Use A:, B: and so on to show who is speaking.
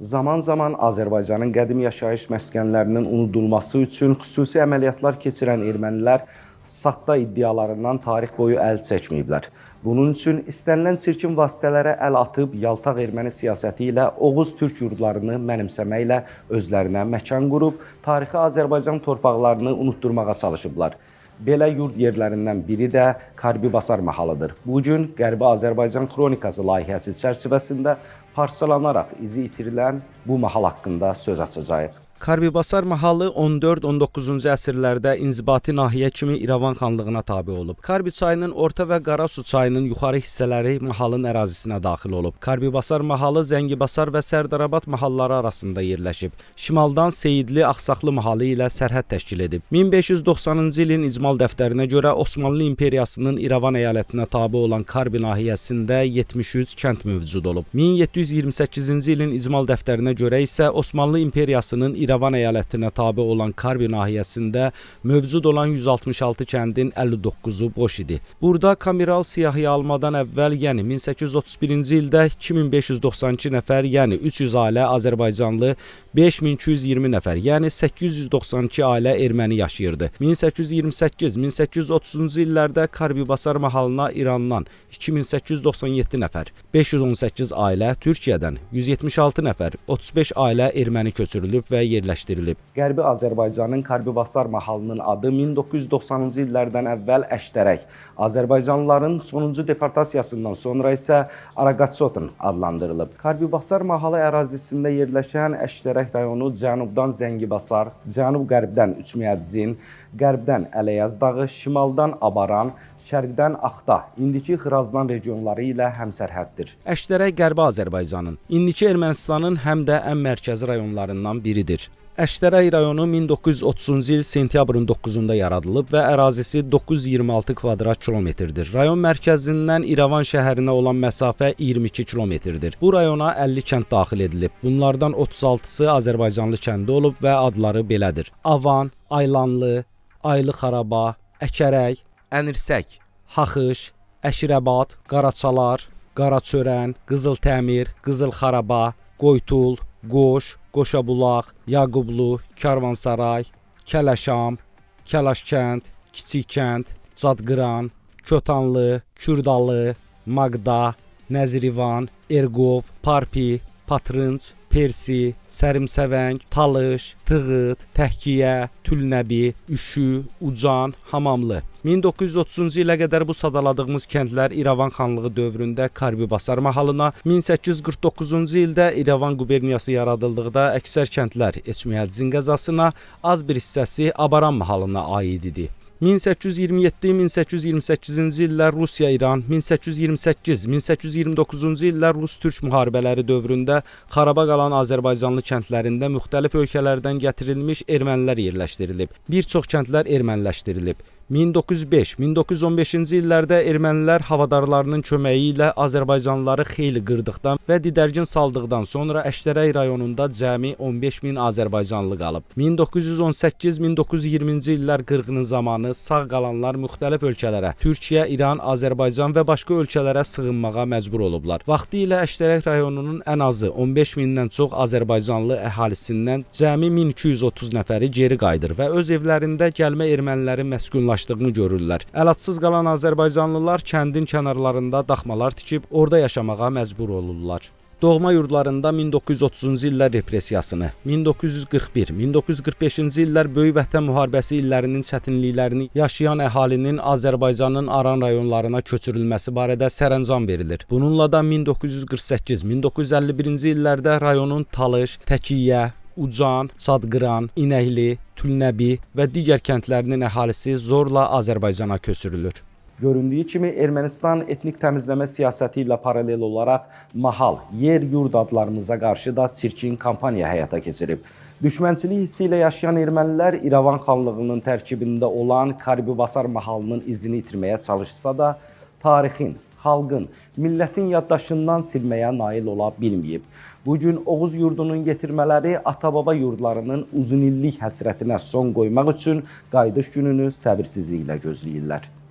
A: Zaman-zaman Azərbaycanın qədim yaşayış məskənlərinin unudulması üçün xüsusi əməliyyatlar keçirən ermənilər saxta iddialarından tarix boyu əl çəkməyiblər. Bunun üçün istənilən çirkin vasitələrə əl atıb yaltaq erməni siyasəti ilə Oğuz türk yurdlarını mənimsəməklə özlərinə məkan qurub tarixi Azərbaycan torpaqlarını unutdurmağa çalışıblar. Belə yurd yerlərindən biri də Karbibasar mahalıdır. Bu gün Qərbi Azərbaycan Xronikası layihəsi çərçivəsində parçalanaraq izi itirilən bu mahal haqqında söz açacağıq. Karbibasar mahalı 14-19-cu əsrlərdə inzibati nahiyə kimi İrəvan xanlığına tabe olub. Karbi çayının orta və Qarasu çayının yuxarı hissələri mahalın ərazisinə daxil olub. Karbibasar mahalı Zəngibasar və Sərdarabat mahalları arasında yerləşib. Şimaldan Seyidli Axsaqlı mahalı ilə sərhəd təşkil edib. 1590-cı ilin icmal dəftərinə görə Osmanlı İmperiyasının İrəvan əyalətinə tabe olan Karbi nahiyəsində 73 kənd mövcud olub. 1728-ci ilin icmal dəftərinə görə isə Osmanlı İmperiyasının İrəvan əyalətinə tabe olan Karbi nahiyəsində mövcud olan 166 kəndin 59-u boş idi. Burada kameral siyahıya almadan əvvəl, yəni 1831-ci ildə 2592 nəfər, yəni 300 ailə Azərbaycanlı, 5220 nəfər, yəni 892 ailə erməni yaşayırdı. 1828-1830-cu illərdə Karbibasar mahalına İrandan 2897 nəfər, 518 ailə, Türkiyədən 176 nəfər, 35 ailə erməni köçürülüb və yerləşdirilib. Qərbi Azərbaycanın Karbibasar mahalının adı 1990-cı illərdən əvvəl Əştərək, Azərbaycanlıların sonuncu deportasiyasından sonra isə Araqaçotun adlandırılıb. Karbibasar mahalı ərazisində yerləşən Əştərək rayonu cənubdan Zəngibasar, cənub-qərbdən Üçmiyadzin, qərbdən Ələyaz dağı, şimaldan Abaran, şərqdən Axta, indiki Xırazdan regionları ilə həmsərhəddir. Əştərək Qərbi Azərbaycanın, indiki Ermənistanın həm də ən mərkəzi rayonlarından biridir. Əştərək rayonu 1930-cu il sentyabrın 9-da yaradılıb və ərazisi 926 kvadrat kilometrdir. Rayon mərkəzindən İrəvan şəhərinə olan məsafə 22 kilometrdir. Bu rayona 50 kənd daxil edilib. Bunlardan 36-sı Azərbaycanlı kəndi olub və adları belədir: Avan, Aylanlı, Aylı Xaraba, Əkərək, Ənirsək, Haxış, Əşirəbad, Qaraçalar, Qaraçörən, Qızıltəmir, Qızılxaraba, Qoytul, Qoş, Qoşabulaq, Yaqublu, Karvansaray, Kələşam, Kəlaşkənd, Kiçikkənd, Cadqıran, Kötanlı, Kürdalı, Maqda, Nəzirivan, Erqov, Parpi, Patrınc, Persi, Sərimsəvəng, Talış, Tığıt, Təhkiyə, Tülnəbi, Üşü, Ucan, Hamamlı. 1930-cu ilə qədər bu sadaladığımız kəndlər İrəvan xanlığı dövründə Karbibasar mahalına, 1849-cu ildə İrəvan quberniyası yaradıldıqda əksər kəndlər Eçmiədzin qəzasına, az bir hissəsi Abaran mahalına aid idi. 1827-1828-ci illər Rusiya-İran, 1828-1829-cu illər Rus-Türk müharibələri dövründə xaraba qalan Azərbaycanlı kəndlərində müxtəlif ölkələrdən gətirilmiş ermənilər yerləşdirilib. Bir çox kəndlər erməniləşdirilib. 1905-1915-ci illərdə ermənilər havadarlarının köməyi ilə Azərbaycanlıları xeyli qırdıqdan və didərgin saldıqdan sonra Əştərək rayonunda cəmi 15 min Azərbaycanlı qalıb. 1918-1920-ci illər qırğını zamanı sağ qalanlar müxtəlif ölkələrə, Türkiyə, İran, Azərbaycan və başqa ölkələrə sığınmağa məcbur olublar. Vaxtilə Əştərək rayonunun ən azı 15 mindən çox Azərbaycanlı əhalisindən cəmi 1230 nəfəri geri qayıdır və öz evlərində gəlmə ermənilərin məskunlaşdığını görürlər. Əlacsız qalan Azərbaycanlılar kəndin kənarlarında daxmalar tikib orada yaşamağa məcbur olurlar. Doğma yurdlarında 1930-cu illər repressiyasını, 1941-1945-ci illər Böyük Vətən müharibəsi illərinin çətinliklərini yaşayan əhalinin Azərbaycanın Aran rayonlarına köçürülməsi barədə sərəncam verilir. Bununla da 1948-1951-ci illərdə rayonun Talış, Təkiyyə, Ucan, Çadqıran, İnəkli, Tülnəbi və digər kəndlərinin əhalisi zorla Azərbaycana köçürülür. Göründüyü kimi Ermənistan etnik təmizləmə siyasəti ilə paralel olaraq mahal, yer, yurd adlarımıza qarşı da çirkin kampaniya həyata keçirib. Düşmənçilik hissi ilə yaşayan ermənilər İrəvan xanlığının tərkibində olan Karbibasar mahalının izini itirməyə çalışsa da tarixin, xalqın, millətin yaddaşından silməyə nail ola bilməyib. Bu gün Oğuz yurdunun yetirmələri ata-baba yurdlarının uzunillik həsrətinə son qoymaq üçün qayıdış gününü səbirsizliklə gözləyirlər.